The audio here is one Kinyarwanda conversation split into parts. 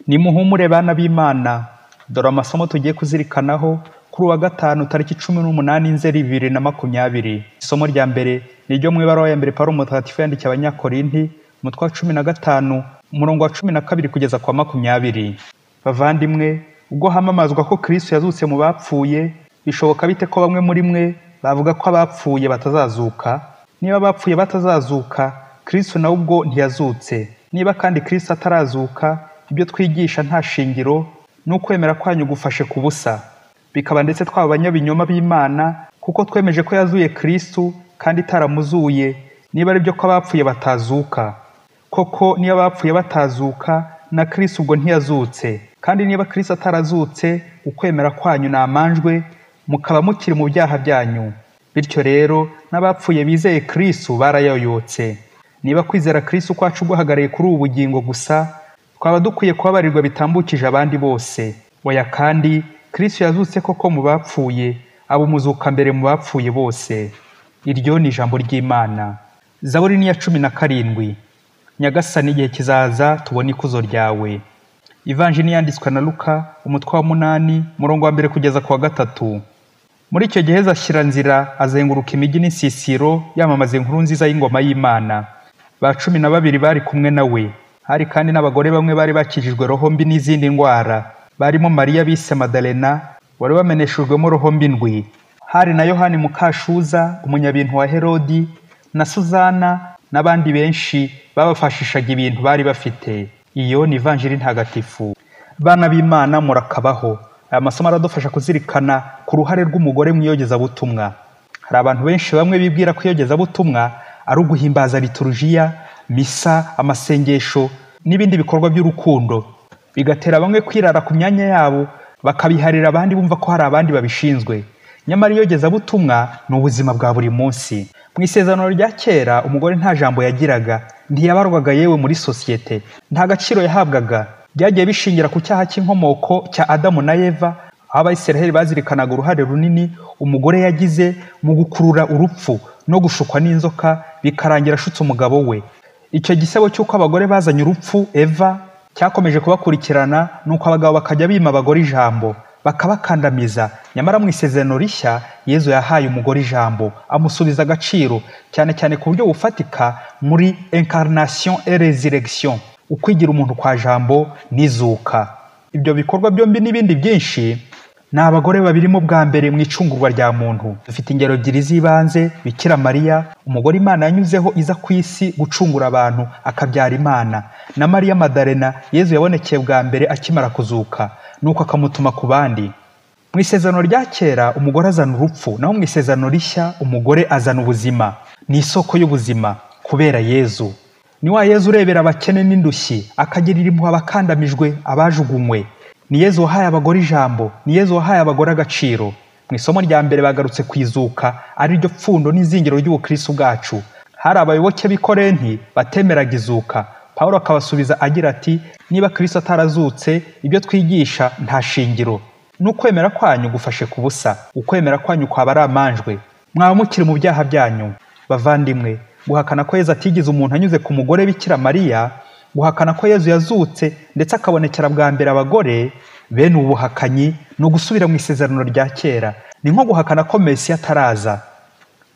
Nimuhumure bana b'Imana, dore amasomo tugiye kuzirikanaho kuri uwa gatanu tariki 18 Nzeri 2020. Isomo rya mbere ni ryo mu ibaruwa ya mbere Pawulo Mutagatifu yandikiye Abanyakorinti, umutwe wa 15, umurongo wa 12 kugeza kwa 20. Bavandimwe, ubwo hamamazwa ko Kristo yazutse mu bapfuye, bishoboka bite ko bamwe muri mwe bavuga ko abapfuye batazazuka? Niba abapfuye batazazuka, Kristo nawe ubwo ntiyazutse. Niba kandi Kristo atarazuka, ibyo twigisha nta shingiro, n'ukwemera kwanyu gufashe ku busa. Bikaba ndetse twaba abanyabinyoma b'Imana, kuko twemeje ko yazuye Kristo kandi itaramuzuye, niba ari byo ko abapfuye batazuka. Koko niba abapfuye batazuka, na Kristo ubwo ntiyazutse. Kandi niba Kristo atarazutse, ukwemera kwanyu ni amanjwe, mukaba mukiri mu byaha byanyu. Bityo rero n'abapfuye bizeye Kristo barayoyotse. Niba kwizera Kristo kwacu guhagarariye kuri ubu bugingo gusa, twaba dukwiye kubabarirwa bitambukije abandi bose. Oya, kandi Kristo yazutse koko mu bapfuye, aba umuzuka mbere mu bapfuye bose. Iryo ni ijambo ry'Imana. Zaburi ni iya 17. Nyagasani, igihe kizaza tubone ikuzo ryawe. Ivanjiri yanditswe na Luka, umutwe wa 8, umurongo wa 1 kugeza ku wa 3. Muri icyo gihe ashyira nzira azenguruka imijyi n'insisiro yamamaza inkuru nziza y'ingoma y'Imana. Ba 12 bari kumwe na we. Hari kandi n'abagore bamwe bari bakijijwe roho mbi n'izindi ndwara, barimo Mariya bise Madalena wari wameneshejwemo roho mbi ndwi. Hari na Yohani Mukashuza, umunyabintu wa Herodi, na Suzana n'abandi benshi babafashishaga ibintu bari bafite. Iyo ni Ivanjiri ntagatifu. Bana b'Imana, murakabaho. Aya masomo aradufasha kuzirikana ku ruhare rw'umugore mu iyogezabutumwa. Hari abantu benshi bamwe bibwira ko iyogezabutumwa ari uguhimbaza liturujia, misa, amasengesho n'ibindi bikorwa by'urukundo, bigatera bamwe kwirara ku myanya yabo bakabiharira abandi bumva ko hari abandi babishinzwe. Nyamara iyogezabutumwa ni ubuzima bwa buri munsi. Mu isezerano rya kera umugore nta jambo yagiraga, ntiyabarwaga yewe muri sosiyete, nta gaciro yahabwaga. Byagiye bishingira ku cyaha cy'inkomoko cya Adamu na Eva, aho Abayisiraheli bazirikanaga uruhare runini umugore yagize mu gukurura urupfu no gushukwa n'inzoka, bikarangira ashutse umugabo we. Icyo gisebo cy'uko abagore bazanye urupfu Eva cyakomeje kubakurikirana, nuko abagabo bakajya bima abagore ijambo bakabakandamiza. Nyamara mu isezerano rishya Yezu yahaye umugore ijambo, amusubiza agaciro, cyane cyane ku buryo bufatika muri incarnation et resurrection, ukwigira umuntu kwa jambo n'izuka. Ibyo bikorwa byombi n'ibindi byinshi ni abagore babirimo bwa mbere mu icungurwa rya muntu. Dufite ingero ebyiri z'ibanze: Bikira Mariya, umugore Imana yanyuzeho iza ku isi gucungura abantu akabyara Imana, na Mariya Madalena Yezu yabonekeye bwa mbere akimara kuzuka, nuko akamutuma ku bandi. Mu isezerano rya kera umugore azana urupfu, naho mu isezerano rishya umugore azana ubuzima. Ni isoko y'ubuzima kubera Yezu. Ni wa Yezu urebera abakene n'indushyi, akagirira impuhwe abakandamijwe, abajugunywe. Ni Yezu wahaye abagore ijambo, ni Yezu wahaye abagore agaciro. Mu isomo rya mbere bagarutse ku izuka, ari ryo pfundo n'izingiro ry'ubukristo bwacu. Hari abayoboke b'i Korenti batemeraga izuka. Pawulo akabasubiza agira ati: niba Kristo atarazutse, ibyo twigisha nta shingiro, n'ukwemera kwanyu gufashe ku busa, ukwemera kwanyu kwaba ari amanjwe, mwaba mukiri mu byaha byanyu. Bavandimwe, guhakana ko Yezu atigize umuntu anyuze ku mugore Bikira Mariya, guhakana ko Yezu yazutse ndetse akabonekera bwa mbere abagore, bene ubu buhakanyi ni ugusubira mu isezerano rya kera. Ni nko guhakana ko Mesiya ataraza.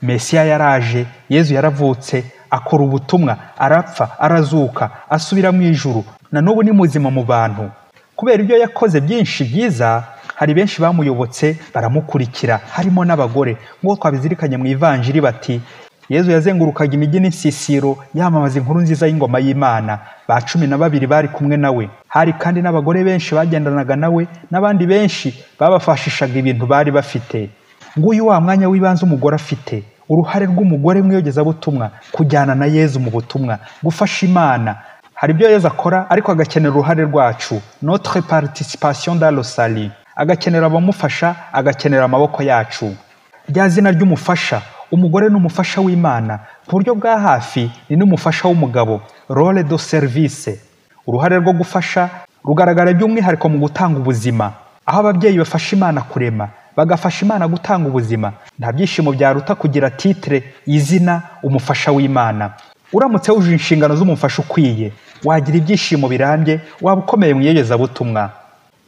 Mesiya yaraje, Yezu yaravutse, akora ubutumwa, arapfa, arazuka, asubira mu ijuru, na n'ubu ni muzima mu bantu. Kubera ibyo yakoze byinshi byiza, hari benshi bamuyobotse baramukurikira, harimo n'abagore. Nk'uko twabizirikanye mu Ivanjiri bati: Yezu yazengurukaga imijyi n'insisiro yamamaza inkuru nziza y'ingoma y'Imana. Ba 12 bari kumwe nawe. Hari kandi n'abagore benshi bagendanaga nawe, n'abandi benshi babafashishaga ibintu bari bafite. Nguyu wa mwanya w'ibanze umugore afite, uruhare rw'umugore mu iyogezabutumwa, kujyana na Yezu mu butumwa, gufasha Imana. Hari ibyo Yezu akora ariko agakenera uruhare rwacu, notre participation dans le salut. Agakenera abamufasha, agakenera amaboko yacu. Rya zina ry'umufasha, umugore ni umufasha w'Imana ku buryo bwa hafi, ni n'umufasha w'umugabo, role de service. Uruhare rwo gufasha rugaragara by'umwihariko mu gutanga ubuzima, aho ababyeyi bafasha Imana kurema, bagafasha Imana gutanga ubuzima. Nta byishimo byaruta kugira titre, izina, umufasha w'Imana. Uramutse wujuje inshingano z'umufasha ukwiye, wagira ibyishimo birambye, waba ukomeye mu iyogezabutumwa.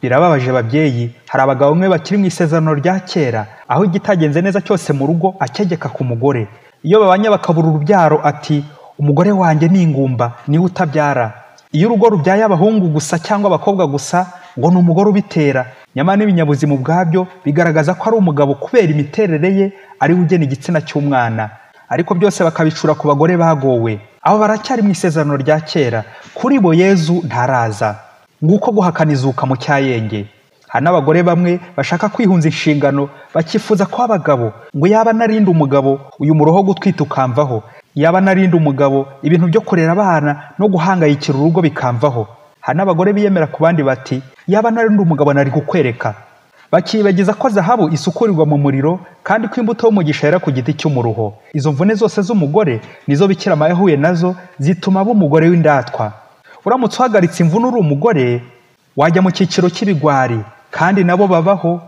Birababaje babyeyi, hari abagabo bamwe bakiri mu isezerano rya kera, aho igitagenze neza cyose mu rugo acyegeka ku mugore. Iyo babanye bakabura urubyaro ati umugore wanjye ni ingumba, niwe utabyara. Iyo urugo rubyaye abahungu gusa cyangwa abakobwa gusa, ngo ni umugore ubitera. Nyamara n'ibinyabuzima ubwabyo bigaragaza ko ari umugabo kubera imiterere ye, ari we ugena igitsina cy'umwana. Ariko byose bakabicura ku bagore bagowe. Abo baracyari mu isezerano rya kera, kuri bo Yezu ntaraza. Nguko guhakana izuka mu cyayenge. Hari n'abagore bamwe bashaka kwihunza inshingano, bakifuza ko abagabo, ngo yaba narinde umugabo uyu muroho gutwita ukamvaho, yaba narinde umugabo ibintu byo kurera abana no guhangayikira urugo bikamvaho. Hari n'abagore biyemera ku bandi bati yaba narinde umugabo nari kukwereka. Bakibagiza ko zahabu isukurirwa mu muriro, kandi ko imbuto y'umugisha yera ku giti cy'umuruho. Izo mvune zose z'umugore nizo Bikira Mariya yahuye nazo, zituma aba umugore w'indatwa. Uramutse uhagaritse imvune uri umugore, wajya mu cyiciro cy'ibigwari, kandi nabo babaho.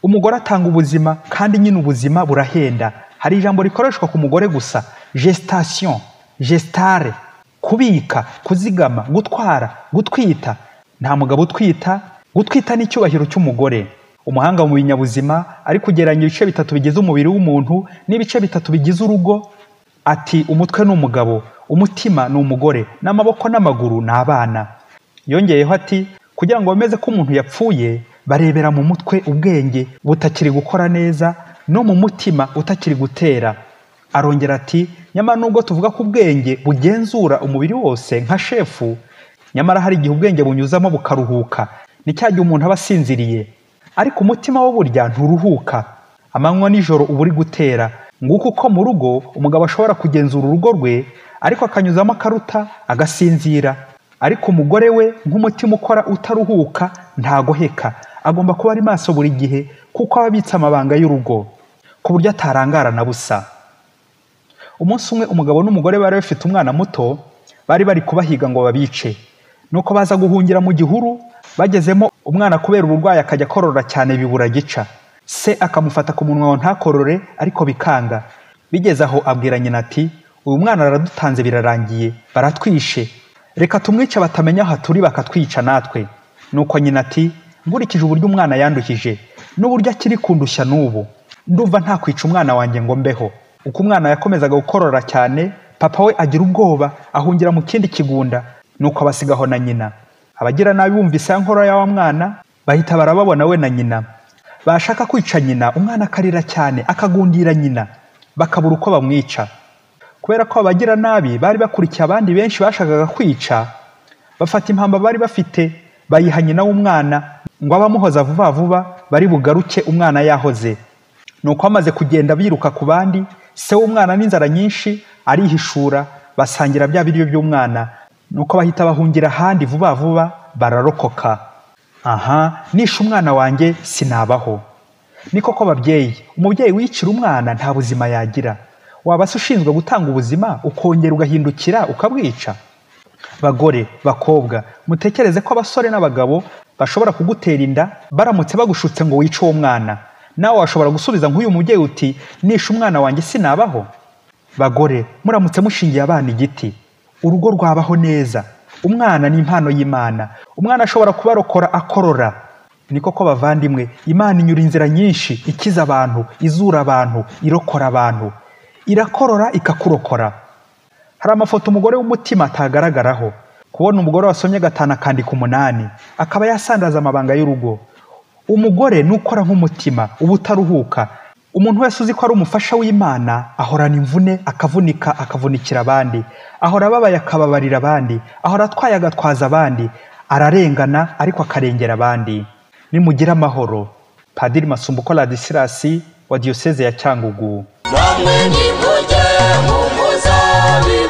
Umugore atanga ubuzima, kandi nyine ubuzima burahenda. Hari ijambo rikoreshwa ku mugore gusa, gestation, gestare, kubika, kuzigama, gutwara, gutwita. Nta mugabo utwita, gutwita ni icyubahiro cy'umugore. Umuhanga mu binyabuzima ari kugereranya ibice bitatu bigize umubiri w'umuntu n'ibice bitatu bigize urugo, ati umutwe ni umugabo, umutima ni umugore, n'amaboko n'amaguru ni abana. Yongeyeho ati kugira ngo bameze ko umuntu yapfuye, barebera mu mutwe ubwenge butakiri gukora neza, no mu mutima utakiri gutera. Arongera ati nyamara nubwo tuvuga ko ubwenge bugenzura umubiri wose nka shefu, nyamara hari igihe ubwenge bunyuzamo bukaruhuka, ni cya gihe umuntu aba asinziriye. Ariko umutima wo burya nturuhuka, amanywa nijoro uba uri gutera. Nguko uko mu rugo umugabo ashobora kugenzura urugo rwe, ariko akanyuzamo akaruta agasinzira. Ariko umugore we nk'umutima ukora utaruhuka ntagoheka, agomba kuba ari maso buri gihe, kuko aba abitse amabanga y'urugo ku buryo atarangara na busa. Umunsi umwe umugabo n'umugore bari bafite umwana muto, bari bari kubahiga ngo babice. Nuko baza guhungira mu gihuru, bagezemo umwana kubera uburwayi akajya akorora cyane bibura gica. Se akamufata ku munwa ngo ntakorore, ariko bikanga. Bigeze aho abwira nyina ati uyu mwana aradutanze birarangiye, baratwishe, reka tumwice batamenya aho turi bakatwica natwe. Nuko nyina ati nkurikije uburyo umwana yandukije n'uburyo akiri kundushya n'ubu, ndumva nta kwica umwana wanjye ngo mbeho. Uko umwana yakomezaga gukorora cyane, papa we agira ubwoba ahungira mu kindi kigunda, nuko abasigaho na nyina. Abagira nabi bumvise ya nkoro ya wa mwana, bahita barababona we na nyina. Bashaka kwica nyina, umwana akarira cyane akagundira nyina, bakabura uko bamwica. Kubera ko abagira nabi bari bakurikiye abandi benshi bashakaga kwica, bafata impamba bari bafite bayiha nyina w'umwana ngo abamuhoza vuba vuba bari bugaruke umwana yahoze. Nuko amaze kugenda biruka ku bandi, se w'umwana n'inzara nyinshi arihishura, basangira bya biryo by'umwana. Nuko bahita bahungira ahandi vuba vuba bararokoka. Aha, nishe umwana wanjye sinabaho. Ni koko babyeyi, umubyeyi wicira umwana nta buzima yagira. Waba se ushinzwe gutanga ubuzima ukongera ugahindukira ukabwica? Bagore, bakobwa, mutekereze ko abasore n'abagabo bashobora kugutera inda baramutse bagushutse ngo wice uwo mwana. Nawe washobora gusubiza nk'uyu mubyeyi uti nishe umwana wanjye sinabaho. Bagore, muramutse mushingiye abana igiti, urugo rwabaho neza. Umwana ni impano y'Imana. Umwana ashobora kubarokora akorora. Ni koko bavandimwe, Imana inyura inzira nyinshi ikiza abantu, izura abantu, irokora abantu. Irakorora ikakurokora. Hari amafoto umugore w'umutima atagaragaraho. Kubona umugore wasomye 5 akandika 8, akaba yasandaza amabanga y'urugo. Umugore nukora nk'umutima uba utaruhuka. Umuntu wese uzi ko ari umufasha w'Imana ahorana imvune, akavunika, akavunikira abandi, ahora ababaye akababarira abandi, ahora atwaye agatwaza abandi, ararengana ariko akarengera abandi. Nimugire amahoro. Padiri Masumbuko Ladislas wa Diocese ya Cyangugu. Namwe nimujye mu muzabibu.